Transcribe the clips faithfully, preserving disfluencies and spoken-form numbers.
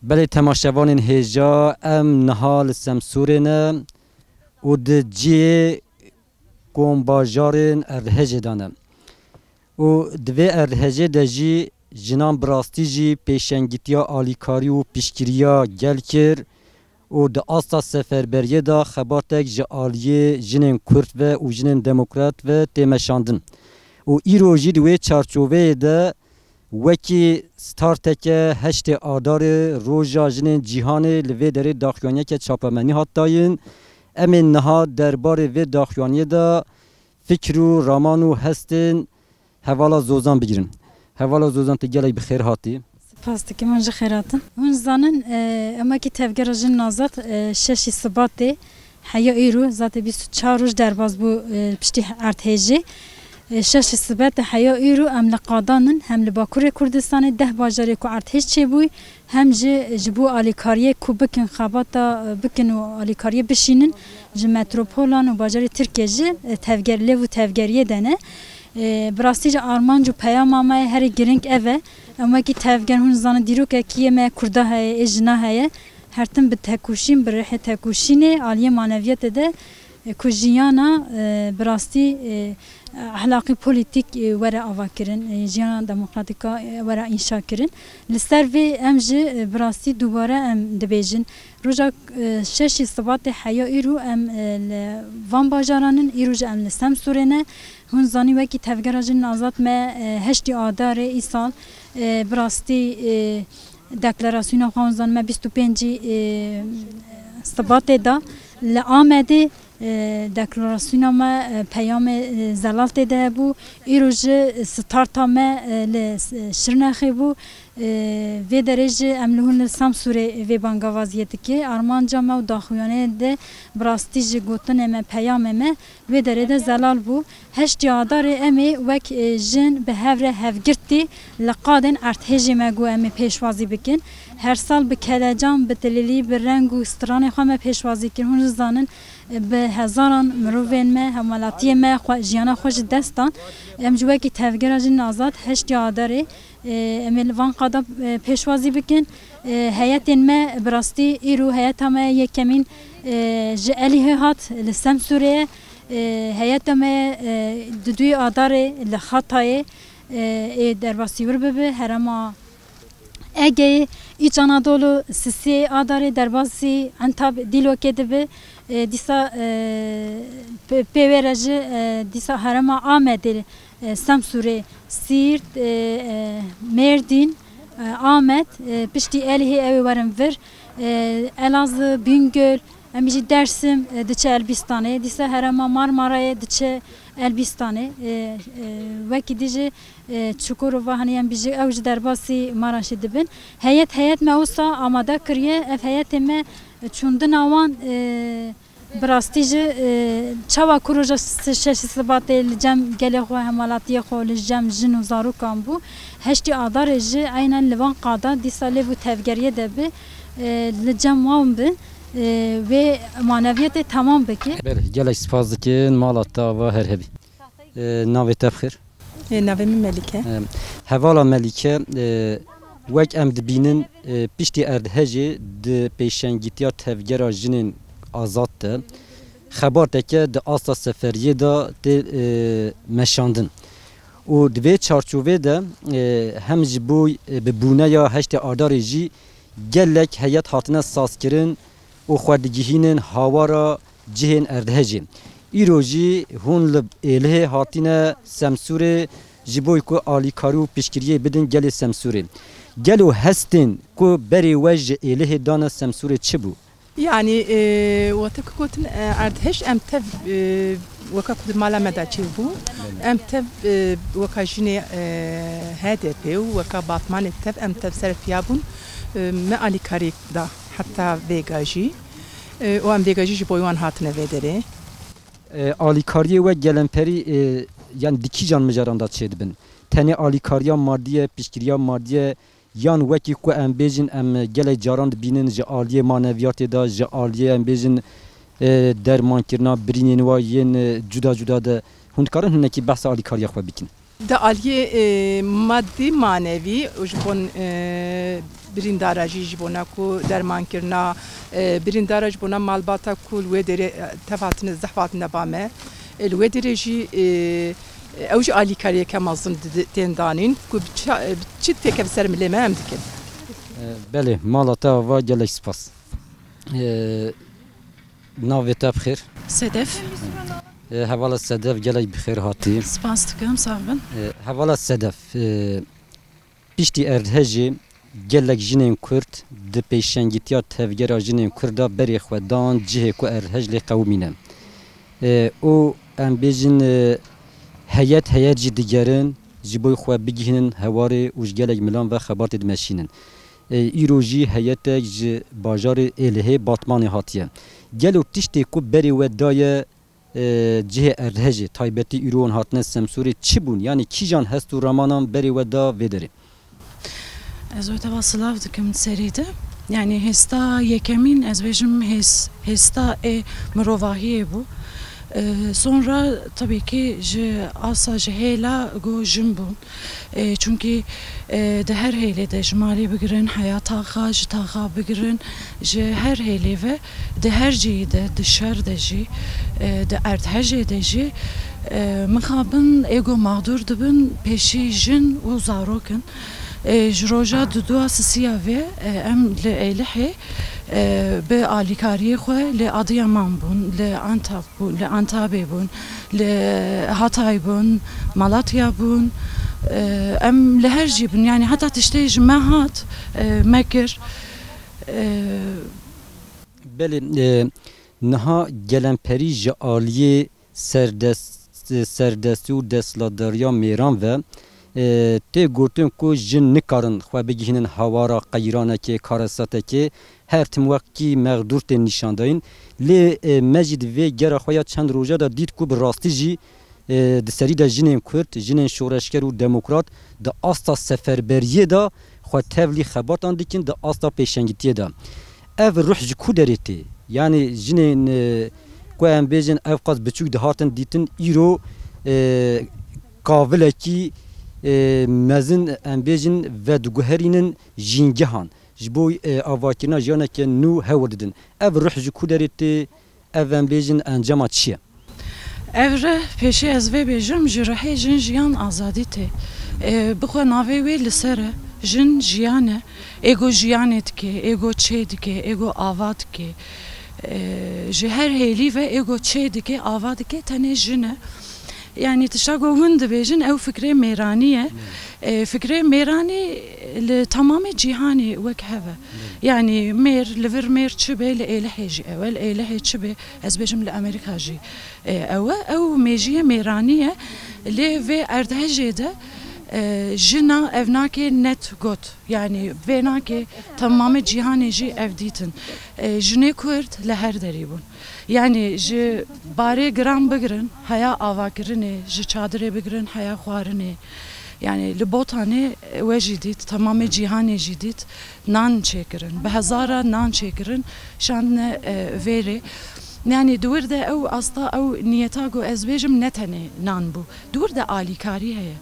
Belê temaşevanên hêja, em niha li Semsûrê ne û di cihê kombajarên Erdhejê de ne. Û di vê Erdhejê de jî jinan bi rastî jî pêşengîtiya alîkarî û piştgiriya gel kir û di asta seferberiyê de xebatek ji aliyê jinên Kurd ve û jinên demokrat ve tê meşandin. Û îro jî di wê çarçoveyê de wekî starteke heştê Adarê Roja Jinên Cîhanê li vê derê daxuyaniyeke çapemenî hat dayîn. Em ê niha derbarê vê daxuyaniyê de fikr û raman û hestên hevala Zozan bigirin. Hevala Zozan, tu gelek bi xêr hatî. Spas dikim, hûn jî xêr hatin. Hûn zanin, e, em wekî Tevgera Jinên Azad, e, şeşî Sibatê heya îro, zatê bîst û çar roj derbas bû, e, piştî erdhêjê. E, şeşî Sibatê heya îro em li qadan in, hem li Bakurê Kurdistanê deh bajarê ku erdhêj çêbûy, hem jî ji bo alîkariyê ku bikin xebata, e, bikin û alîkariyê bişînin, ji metropolan û bajarê Tirkiyê jî, e, tevger-, lêv û tevgeriyê de ne. E, bi rastî jî armanc û peyama me herî girîng ev e. Em wekî tevger, hûn zanin dîrokekî yê me Kurda heye, ê jina heye. Her tim bi tekoşîn, bi rihê tekoşînê aliyê maneviyetê de, e, ku jiyana, e, bi rastî, e, ehlaqî polîtîk, e, were avakirin, e, jiyana demokratîka, e, were înşa kirin. Li ser vê em jî, e, bi rastî dubare em dibêjin. Roja, e, şeşî Sibatê heya îro em, e, li van bajaran in, îro jî em li Semsûrê ne. Hûn zanî wekî Tevgera Jinên Azad me, e, heştê Adarê îsal, e, bi rastî, e, deklarasyona xwe hûn zanin me bîst û pêncî, e, Sibatê da li Amedê, e, deklarasyona me, e, peyamê, e, zelal tê de hebû. Îro jî starta me, e, li, e, Şirnexê bû. E, vê derê jî em li hûn li Semsûrê vê bangavaziyê dike. Armanca me û daxuyaniyê de bi rastî ji gotinê me, peyamê me vê derê de zelal bû. Heştê Adarê em ê wek, e, jin bi hev re hevgirtî li qadên erdhêjê me got em ê pêşwazî bikin. Her sal bi kelecan, bi tilîlî, bi reng û stranê xwe me pêşwazî kir. Hûn jî zanin, e, bi hezaran mirovên me, hemwelatiyê me xwe, jiyana xwe ji dest dan. Em ji wekî Tevgera Jinên Azad heştê Adarê, e, em ê li van qada, e, pêşwazî bikin. E, heyetên me bi rastî îro heyeta me yekemîn, e, ji Elîhê hat, li Semsûrê ye. E, heyeta me, e, di duyê Adarê li Xatayê, e, ê derbasî wir bibe, herêma Egeyê, Îç Anadolu, sisê Adarê derbasî Entab Dîlokê dibe. E, dîsa, e, pê, pê wê re jî, e, dîsa herêma Amedê, e, Semsûrê, Sîrt, e, e, Mêrdîn, e, Amed, e, piştî Elihê ew ê werin vir. E, Elazığ, Bingöl, em jî Dersim, e, diçe Elbîstanê. Dîsa herêma Marmarayê diçe Elbîstanê. E, e, wekî dî jî, e, Çukurova, hanî em bijî ew jî derbasî Maraşê dibin. Heyet, heyet me wisa amade kiriye. Ev heyetê me çûndina wan, e, bi rastî jî, e, çawa ku roja se-, şeşê Sibatê li cem gelê xwe, hemwelatiyê xwe, li cem jin û zarokan bû, heştê Adarê jî eynen li van qada dîsa lêv û tevgeriyê de bi, e, li cem wan bi, e, wê maneviyetê temam bike. Belê, gelek spas dikin, mala te ava her hebî. E, navê te bi xêr? Ê, navê min Melîk e. E, hevala Melîke, e, wek em dibînin, e, piştî erdhejê di pêşengîtiya Tevgera Jinên Azad de xebateke di asta seferiyê de tê, e, meşandin. Û di vê çarçovê de, e, hem ji bo, e, bi bûneya heştê Adarê jî gelek heyet hatine sazkirin û xwe digihînin hawara cihên erdhejê. Îro jî hûn li Êlihê hatine Semsûrê ji bo ku alîkarî û piştgiriyê bidin gelê Semsûrê. Gelo hestên ku berê we ji Êlihê dane Semsûrê çi bû? Yanî, e, wate ku gotin, e, erdhej em tev, e, weka ku di mala me de çêbû, em tev, e, weka jinê, e, H D P û weka Batmanê tev, em tev ser piya bûn, e, me alîkarî da heta vêga jî. E, û em vêga jî ji bo wan hatine vê derê. E, alîkariyê we gelemperî, e, yan di kîjan mijaran de çêdibin? Tenê alîkariya madî ye, piştgiriya madî ye, yan wekî ku em bêjin, em gelek caran dibînin ji aliyê maneviyatê de, ji aliyê em bêjin, e, dermankirina birînên wa yên, e, cuda cuda de. Hûn dikarin hinekî behsa alîkariya xwe bikin? Di aliyê, e, madî manevî û ji bon, e, birîndara jî ji bona ku dermankirina, e, birîndara ji bona malbata ku li wê derê, e, tev hatine, zehf hatine ba me. E, li wê derê jî, e, ew jî alîkariyeke mezin di-, di-, tên danîn ku bi çi, bi çi têkeve ser milê me em dikin. E, belê, mala te ava, gelek spas. E, navê te bi xêr? Sedef. E, hevala Sedef, gelek bi xêr hatî. Spas dikim, sax bin. E, hevala Sedef, e, piştî erdhejê gelek jinên Kurd di pêşengitiya Tevgera Jinên Kurd de berê xwe dan cihê ku erdhej lê qewimîne. E, û em bêjin, e, heyet heyet jî digerin, ji bo xwe bigihînin hewarê û ji gelek milan ve xebatê dimeşînin. E, îro jî heyetek ji bajarê Êlihê Batmanê hatiye. Gelo tiştê ku berê we daye, e, cihê erdhejê, taybetî îro wan hatine Semsûrê çi bûn? Yanî kîjan hest û ramanan berê we da vê derê? Ez we teva silav dikim serî de. Yanî hêsta yekemîn ez bêjim hês-, hêsta ê mirovahiyê bû. E, sonra tabii ki ji asa ji hêla go jin bûn. E, çunkî, e, di her hêlê de ji malê bigirin, heya taxa, ji taxa bigirin, ji her hêlê ve, di her cihî de, di şer de jî, e, di erdhejê de jî, e, mixabin ê go mexdûr dibin, pêşî jin û zarok in. E, ji roja dudua sisiya vê, e, em li Êlihê, e, bi alîkariyê xwe li Adiyaman bûn, li Antap bûn, li Antabê bûn, li Hatay bûn, Malatya bûn. E, em li her cî bûn. Yanî heta tiştê ji me hat, e, me kir. E, Belê, e, niha gelemperî ji aliyê serdest-, serdestî û desthilatdariya mêran ve, e, tê gotin ku jin nikarin xwe bigihînin hawara qeyranekê, karesatekê, her tim wekî mexdûr tên nîşandayîn. Lê, e, me jî di vê gera xwe ya çend roja de dît ku bi rastî jî, e, di serî de jinên Kurd, jinên şoreşger û demokrat di asta seferberiyê de xwe tevlî xebatan dikin, di asta pêşengitiyê de. Ev ruh ji ku derê tê? Yanî jinên, e, ku em bêjin ev qas biçûk dihatin dîtin, îro, e, kavilekî, e, mezin, em bêjin, vediguherînin jîngehan. Ji bo, e, avakirina jiyaneke nû hewl didin. Ev ruh ji ku derê tê? Ev, em bêjin, encama çi ye? Ev rih, pêşî ez vê bêjim, ji rihê jin, jiyan, azadî tê. E, bixwe navê wê li ser e. Jin jiyan e. Ê go jiyanê dike, ê go çê dike, ê go ava dike. E, ji her hêlî ve ê go çê dike, ava dike, tenê jin e. Yanî tişta ku hûn dibêjin, ew fikrê mêranî ye. E, fikrê mêranî li temamê cîhanê wek hev e. Yanî mêr, li vir mêr çi be, li Êlihê jî ew e, li Êlihê çi be, ez bêjim li Amerîka jî, e, ew e. Ew mêjiyê mêranî ye. Lê vê erdhejê de, e, jina ev nake net got. Yanî vê nake temamê cîhanê jî ev dîtin. E, jinê Kurd li her derî bûn. Yanî ji barê giran bigirin, heya avakirinê, ji çadirê bigirin, heya xwarinê. Yanî li Botanê we jî dît, temamê cîhanê jî dît, nan çêkirin. Bi hezara nan çêkirin, şandine, e, vêrê. Yanî di wir de ew asta, ew niyeta ku ez bêjim ne tenê nan bû. Di wir de alîkarî heye.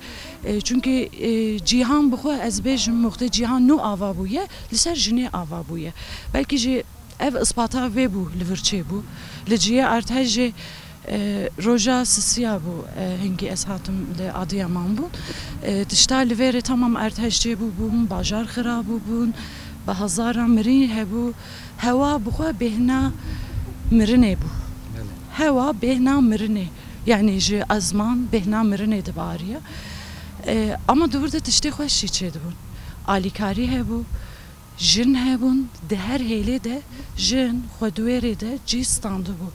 E, çunkî, e, cîhan bi xwe ez bêjim, wextê cîhan nû ava bûye, li ser jinê ava bûye. Belkî jî ev ispata vê bû, li vir çêbû. Li cihê erdhejê, e, roja sisiya bû, e, hingî ez hatim li Adiyaman bûn. E, tişta li vêrê temam erdhej çêbû bûn, bajar xira bû bûn, bi hezara mirî hebû. Hewa bi xwe bêhna mirinê bû. Belê. Hewa bêhna mirinê. Yanî ji ezman bêhna mirinê dibariya. E, ama di wir de tiştê xweş jî çêdibûn. Alîkarî hebû. Jin hebûn, di her hêlê de jin xwe di wê rê de cî standibû.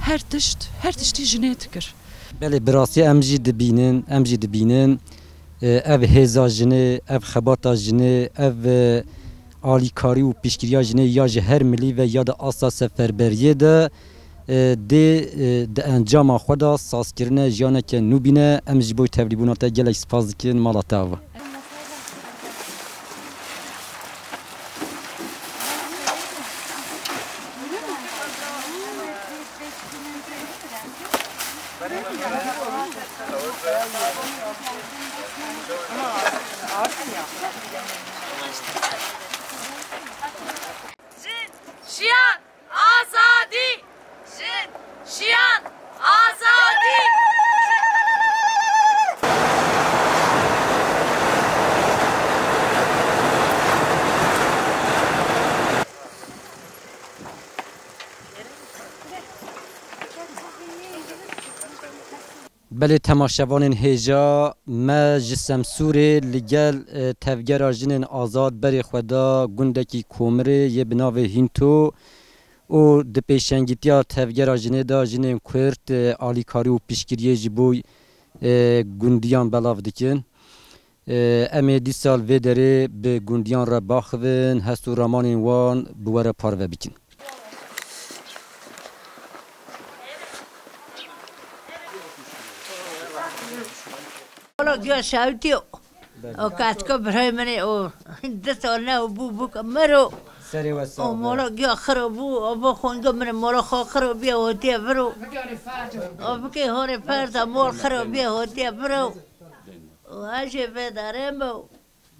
Her tişt, her tiştî jinê dikir. Belê, bi rastî em jî dibînin, em jî dibînin, e, ev hêza jinê, ev xebata jinê, ev, e, alîkarî û piştgiriya jinê ya ji her milî ve ya di asta seferberiyê de, e, dê, e, di encama xwe de sazkirine jiyaneke nû bîne. Em ji bo tevlîbûna te gelek spas dikin. Mala te ava. Jin, jiyan, azadî! Jin, jiyan, azadî! Belê temaşevanên hêja, me ji Semsûrê li gel, e, Tevgera Jinên Azad berê xwe da gundekî Komirê yê bi navê Hînto û di pêşengîtiya Tevgera Jinê de jinên Kurd, e, alîkarî û piştgiriyê ji bo, e, gundiyan belav dikin. E, em ê dîsa li vê derê bi gundiyan re baxivin, hest û ramanên wan bi we re parve bikin. Wala giya şewitî o. O kaçka birayê min ê o. Di sal ne o bû bû ke miro. Serê we sax be. O mola giya xiro bû, o bo xonco min mola xo xiro biya hotiye viro. O bikê horê perda mol xiro biya hotiye viro. O her şey vê dare me o.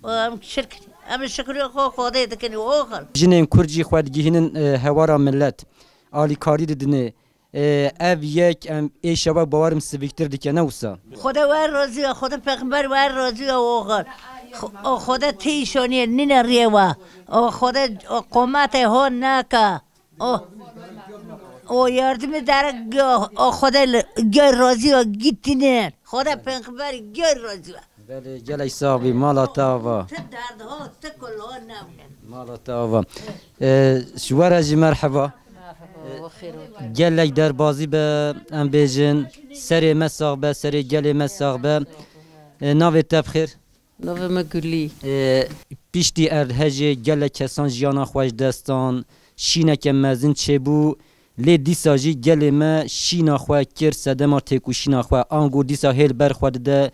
Em şirk, em şikrê xwe Xwedê dikin û oxir. Jinên Kurd jî xwe digihînin, e, hewara millet. Alîkarî didinê. E, ev yek em êşa we bawerim sivîktir dike, ne wisa? Xwedê we razî ye, Xwedê pêxember we razî ye oxir. Xw-, o Xwedê tî şoniyê nîne riyê we. O Xwedê o qomatê hon nake. O, o yardımı dere gö-, o Xwedê li, gör razî o gitine. Xwedê pêxember gör razî o. Belê, gelek sax bî, mala te ava. Ti derd ho, ti kul ho nabin. Mala te ava. E, ji we re jî merheba. Merhaba, we xêr û Gelek derbazî be, em bêjin. Serê me sax be, serê gelê me sax be. E, navê te bi xêr? Navê me Gulî. E, piştî erdhejê gelek kesan jiyana xwe ji dest dan, şîneke mezin çêbû, lê dîsa jî gelê me şîna xwe kir sedema têkoşîna xwe. Ango dîsa hêl ber xwe dide,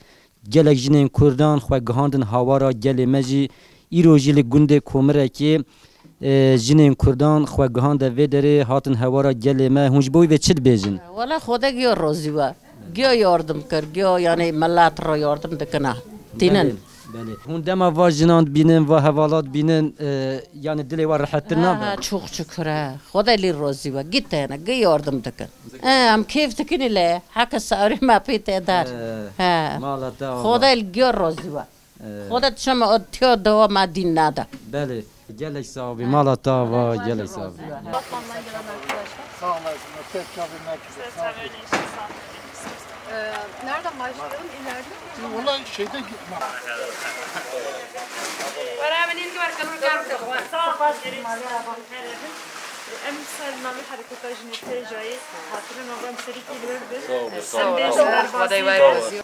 gelek jinên Kurdan xwe gihandin hawara gelê me jî. Îro jî li gundê Komirekê, e, jinên Kurdan xwe gihande vê derê, hatin hewara gelê me. Hûn ji bo wî vê çi dibêjin? Wela Xwedê giya razî we. Giya yardim kir, giya, yani, millet re yardim dikine. Tînin. Belê, belê. Hûn dema va jinan dibînin, va hevala dibînin, e, yani, dilê we rehettir Ha, nabe? Ha, çok şükür, ha. Xwedê lê razî we. Gî têne, giya yardim dikin. E, em kêf dikin lê, heke sarî me pê tê der. E, Ha. mala te ava. Xwedê li giya razî we. Ee, Xwedê dişeme o tiya dewa me dîn nade. Belê. Gelek sax bî. Mala te ava, gelek sax bî. Batman'dan gelen arkadaşlar. Sağ olasın. Ses çalın herkese. Sağ olun. Ee, nereden başlayalım? İleride mi? Vallahi şeyde gitme. Sağ ol. Em ser navê hereketa jinê tê jayê hatire nava em serî kî li wir bin. Sağ ol, sağ ol. Em bêjin derbasî.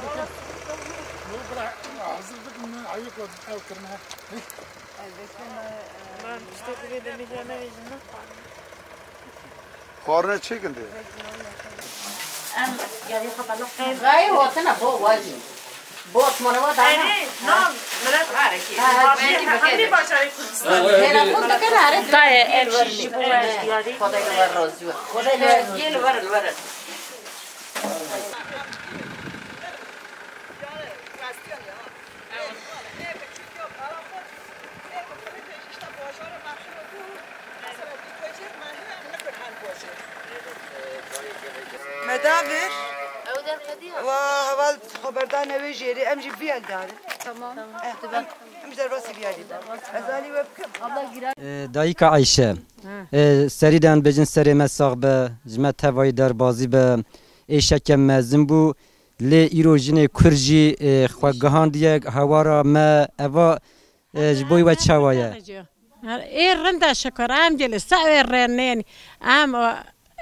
Hazırlık mı? Ayıkladım, ev kırma. Ben işte buraya da bir yana vereceğim. Xwarine çêkin dê. Em yarî xwe belav. Gayê hotine bo wajî. Bot manawa dana. Erê, nam, Mirat Harekî. Ha, ha, Hemî, belkî Hemî bikerê. Bajarê Kurdistan. Telefon dikene, erê. Dayê, ev jî ji bo we diyarî. Xwedê li we razî we. Xwedê li we razî we. Gelin, werin, werin. Me da vir. Ew der kediya? Wa heval xeberdane wê jêrê, em jî vî el darin. Tamam. Eh, em, em ji derbasî vî elî de. Ez alî we bikim. Abla girer. E, dayika Ayşe, e, serî de em bêjin serê me sax be, ji me tevayî derbazî be, êşeke mezin bû. Lê îro jinê Kurd jî, e, xwe gihandiye hewara me. Eva, e, ji bo we çawa ye? Ê rind e şikir, em jî li ser wê rênên, em, o,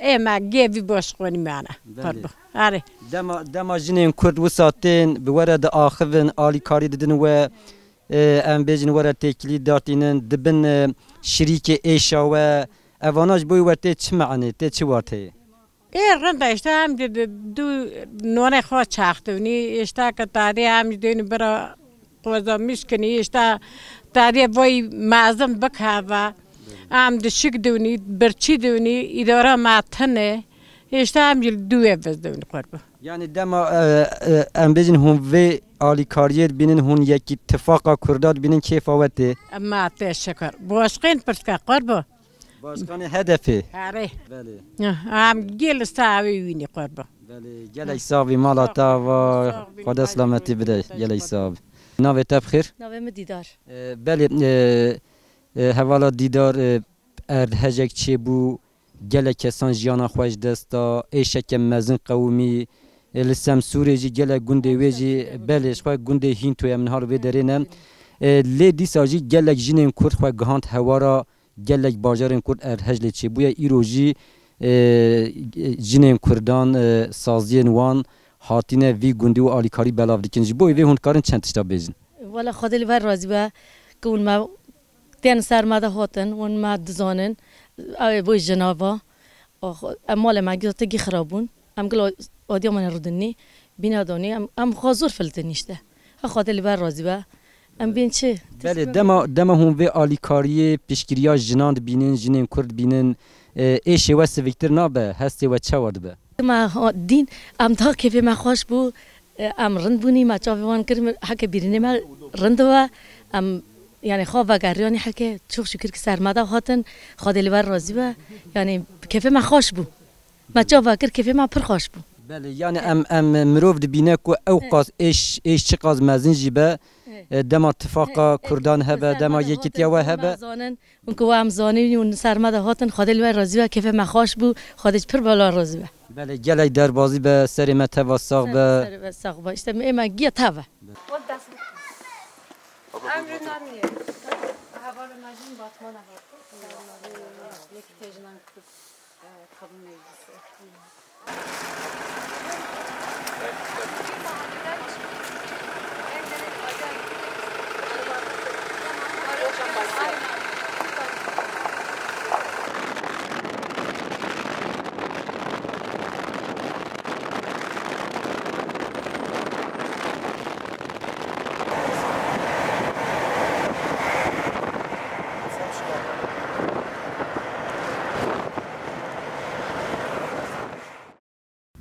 ê me gê vî boş xwenî me ne. Belê. Pir bi. Erê. Dema, dema jinên Kurd wisa tên bi we re diaxivin, alîkarî didin we, e, em bêjin we re têkilî datînin, dibin, e, şirîkê êşa we. Evana ji bo we tê çi me'nê, tê çi wateyê? Ê rind e, işte em di, di, du nonê xwe çaxtivnî, işte ke tadê em ji dênî bira qoza mişkinî, işte tadê vay mezin bikeve. Em di şik diwnî, birçî diwnî, îdara me tine. Hêşta em jî li dû ev vez dewin qurban. Yani dema, e, e, em bêjin hûn vê alîkariyê dibînin, hûn yekî tifaqa Kurda dibînin, kêfa we tê? Em ma tê şeker. Başqên pirska qurban. Başkanê H D P. Erê. Belê. Em gel sawê wînî qurban. Belê. Gelek sax bî mala te ava. Xweda selametî bide. Gelek sax bî. Navê te bi xêr? Navê min Dîdar. E, belê, e, e, hevala Dîdar, e, erdhejek çêbû, gelek kesan jiyana xwe ji dest da, êşeke mezin qewimî, e, li Semsûrê jî gelek gundê wê jî, belê, ji xwe gundê Hîntoyê em niha li vê derê ne. E, lê dîsa jî gelek jinên Kurd xwe gihand hewara gelek bajarên Kurd erdhej lê çêbûye. Îro jî, e, jinên Kurdan, e, saziyên wan hatine vî gundî û alîkarî belav dikin. Ji bo vê hûn dikarin çend tişta bêjin? Wela Xwedê li we razî be, ku hûn me tên ser me de hatin, hûn me dizanin, ew ê bo jina va. Ax, em malê me gî xirab bûn. Em gila Adıyamanê rûdinî, bîna donî, em, em xwe zor filtin işte. Ha Xwedê li we razî be. Em bên çi? Belê, dema, dema hûn vê alîkariyê, piştgiriya jinan dibînin, jinên Kurd dibînin, e, êşê we siviktir nabe, hestê we çawa dibe? Me ha-, dîn, em daha kêfê me xweş bû, e, em rind bûnî, me çavê wan kir, heke bîrînê me rind we, em, yani, xwe vegeriyanî heke, çok şükür ki ser me de hatin, Xwedê li we razî be, yani, kêfê me xweş bû. Me çava kir, kêfê me pir xweş bû. Belê, yani em, em mirov dibîne ku ew qas êş, êş çiqas mezin jî be, e, dema tifaqa Kurdan hebe, dema yekîtiya we hebe. Hûn ku em zanîn û ser me de hatin, Xwedê li we razî be, kêfê me xweş bû, Xwedê ji pir bela razî be. Belê, gelek derbazî be, serê me teva sax be. Serê me sax be. Îşte ê me giya teve. Emrê me niye. Hevalê me jî Batmana hatin. Yekîtiya jinan Kurd, e, Kadın Meclisi.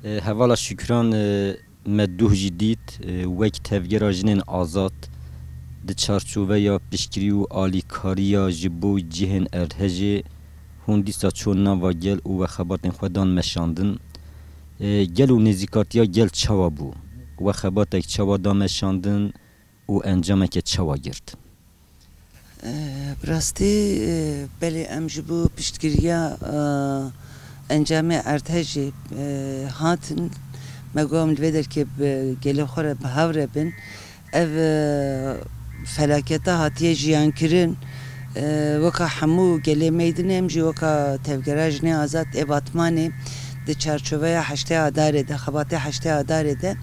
E, hevala Şükran, e, me duh jî dît, e, wek tevgera jinên azad di çarçoveya piştgirî û alîkariya ji bo cihên erdhejê hûn dîsa çûn nava gel û we xebatên xwe dan meşandin. E, gel û nêzîkatiya gel çawa bû? We xebatek çawa da meşandin û encameke çawa girt? E, bi rastî, e, belê em ji bo piştgiriya, e, encamê erdhejê, e, hatin. Me got em li vê derkê bi gelê xwe re bi hev re bin. Ev, e, felaketa hatiye jiyankirin, e, weka hemû gelê me yê din em jî weka Tevgera Jinê Azad ê Batmanê di çarçoveya heştê Adarê de, xebatê heştê Adarê de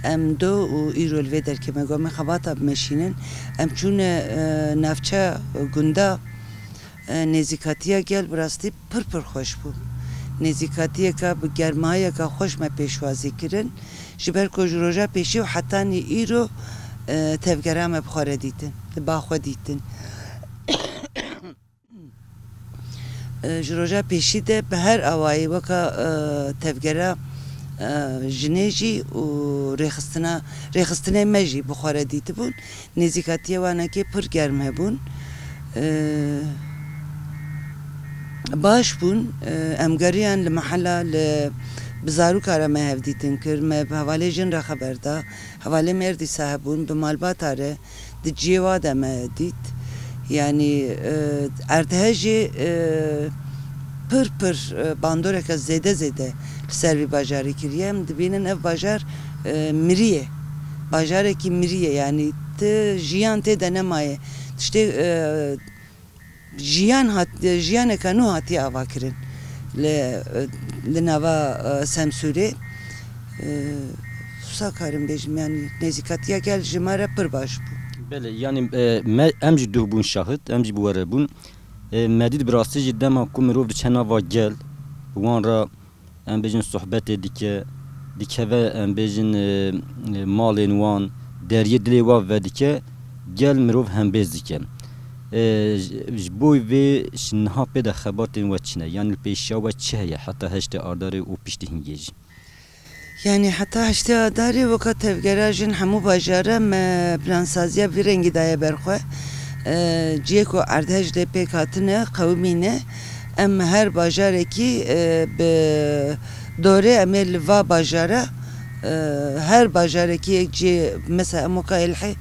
em do û îro li vê derkê me got em ê xebata bimeşînin. Em çûne, e, navçe gunda, e, nêzîkatiya gel bi rastî pir pir xweş bû. Nêzîkatiyeka bi germayiyeka xweş me pêşwazî kirin. Ji ber ku ji roja pêşî û hetanî îro, e, tevgera me bi xwe re dîtin, li ba xwe dîtin. E, ji roja pêşî de bi her awayî weka, e, tevgera, e, jinê jî û rêxistina, rêxistinê me jî bi xwe re dîtibûn. Nêzîkatiyê wanekê pir germ hebûn. E, baş bûn. E, em geriyan li mehela, li, bi zaroka re me hevdîtin kir. Me bi hevalê jin re xeber da. Hevalê mêr dîsa hebûn, bi malbata re di cihê wa de me dît. Yanî, e, erdhejê, e, pir pir, e, bandoreke zêde zêde li ser vî bajarî kiriye. Em dibînin ev bajar, e, miriye. Bajarekî miriye, yanî ti jiyan tê de nemaye. Tiştê, e, Jiyan hat, jiyaneke nû hatiye avakirin li, li nava, e, Semsûrê. E, wisa karim bêjim, yanî nêzîkatiya gel ji me re pir baş bû. Belê, yanî, e, me, em jî duh bûn şahid, em jî bi we re bûn. E, me dît bi rastî jî dema ku mirov diçe nava gel, wan re em bêjin sohbetê dike, dikeve, em bêjin, e, e, malên wan, deriyê dilê wan vedike, gel mirov hembêz dike. E, ji, ji bo vê ji niha pê de xebatên we çi ne? Yanî li pêşiya we çi heye heta heştê Adarê û piştî hingê jî? Yanî heta heştê Adarê weka tevgera jin hemû bajara me plansaziya vî rengî daye ber xwe. E, ciyê ku erdhej lê pêk hatine, qewimîne. Em her bajarekî, e, bi dorê em ê li va bajara, e, her bajarekî yek ciyê, mesela em weka Êlihê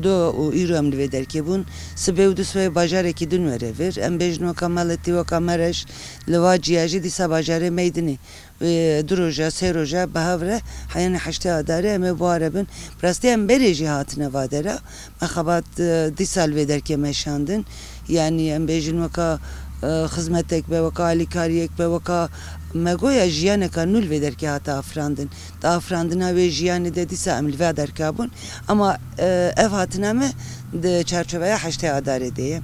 do û îro em li vê derkê bûn. Sibê û du sibê bajarekî din were vir. Em bêjin weka Meletî, weka Mereş, li va ciya jî dîsa bajarê me yê dinê. Wê du roja, sê roja bi hev re, heyanê heştê Adarê em ê bi wa re bin. Bi rastî em berê jî hatine va dera. Me xebat, e, dîsa li vê derkê meşandin. Yanî em bêjin weka, e, xizmetek be, weka alîkariyek be, weka me goya jiyaneka nû li vê derkê hate afirandin. Di afirandina wê jiyanê de dîsa em li vê derka bûn. Ema, e, ev hatina me di çarçoveya heştê Adarê de ye.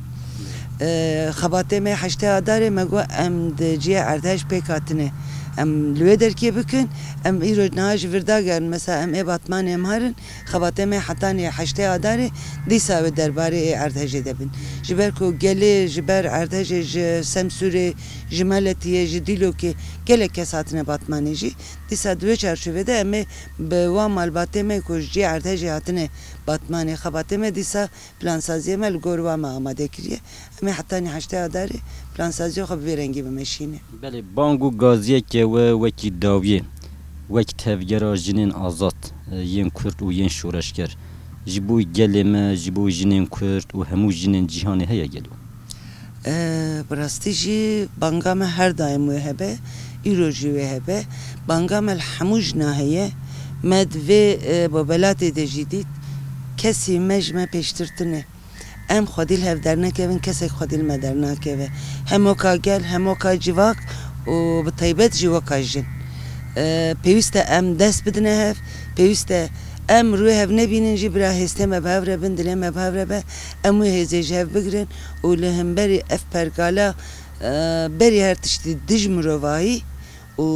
E, xebatê me heştê Adarê me got em di cihê erdhej pêk hatine. Em li wê derkê bikin, em îro niha ji vir dagerin, mesela em ê Batmanê em herin, xebatê me hetanê heştê Adarê dîsa wê derbarê ê erdhejê de bin. Ji ber ku gelê ji ber erdhejê ji Semsûrê, ji Meletiyê, ji Dîlokê gelek kes hatine Batmanê jî. Dîsa di wê çarçovê de em ê bi wan malbatê me ku ji cihê erdhejê hatine Batmanê xebatê me dîsa plansaziyê me li gor wan me amade kiriye. Em ê hetanî heştê Adarê plansaziya xwe bi vê rengî bimeşîne. Belê, bang û gaziyeke we wekî dawiyê, wek tevgera jinên azad, e, yên Kurd û yên şoreşger, ji bo gelê me, ji bo jinên Kurd û hemû jinên cîhanê heye gelo? E, bi rastî jî banga me her daim wê hebe, îro jî wê hebe. Banga me li hemû jina heye. Me di vê, e, bobelatê de jî dît, kesî me ji me pêştir tune. Em xwedî li hev dernekevin, kesek xwedî li me dernakeve. Hem weka gel, hem weka civak û bi taybet jî weka jin. E, pêwîst e em dest bidine hev, pêwîst e em rûyê hev nebînin jî, bira hêstê me bi hev re bin, dilê me bi hev re be, em wê hêzê ji hev bigirin û li hemberî ev pergala, e, berî her tiştî dij mirovahî û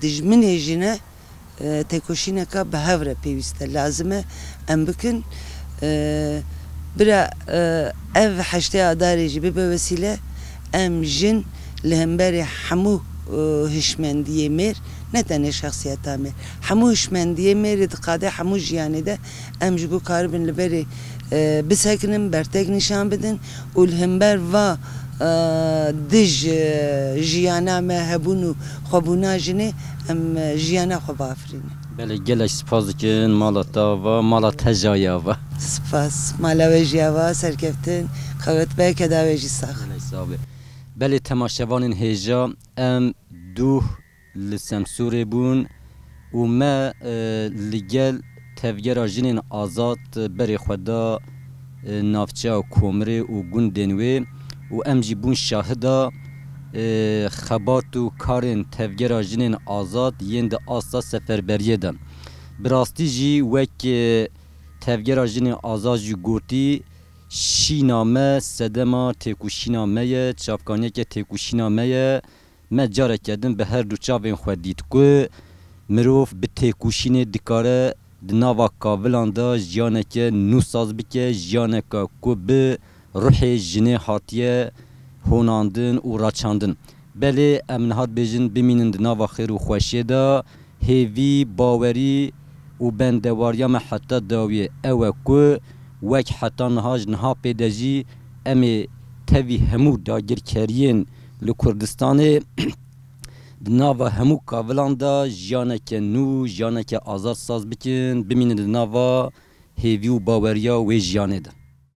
dijminê jin e, e, têkoşîneka bi hev re pêwîst e, lazim e em bikin. E, bira, e, ev heştê Adarê jî bibe wesîle, em jin li hemberî hemû, e, hişmendiyê mêr, ne tenê şexsiyeta mêr, hemû hişmendiyê mêrê diqade hemû jiyanê de em ji bo karibin li berê, e, bisekinin, bertek nîşan bidin û li hember va, e, dij, e, jiyana me hebûn û xwebûna jinê em, e, jiyana xwe biafirînin. Belê, gelek spas dikin. Mala te ava, mala te jî ava. Spas. Mala we jî ava, serkeftin, qewet be, keda we jî sax. Gelek sax be. Belê, temaşevanên hêja, em duh li Semsûrê bûn û me, e, li gel Tevgera Jinên Azad berê xwe da, e, navçeya Komirê û gundên wê û em jî bûn şahida, e, xebat û karên Tevgera Jinên Azad yên di asta seferberiyê de. Bi rastî jî wek, e, Tevgera Jinên Azad jî gotî, şîna me, sedema têkoşîna me ye, çavkaniyeke têkoşîna me ye. Me careke din bi her du çavên xwe dît ku mirov bi têkoşînê dikare di nava kavilan de jiyaneke nû saz bike, jiyaneke ku bi ruhê jinê hatiye honandin û raçandin. Belê, em niha dibêjin bimînin di nava xêr û xweşiyê de, hêvî, bawerî û bendewariya me heta dawiyê ew e ku wek heta niha ji niha pê de jî em ê tevî hemû dagirkeriyên li Kurdistanê di nava hemû kavilan de jiyaneke nû, jiyaneke azad saz bikin, bimînin di nava hêvî û baweriya wê jiyanê de.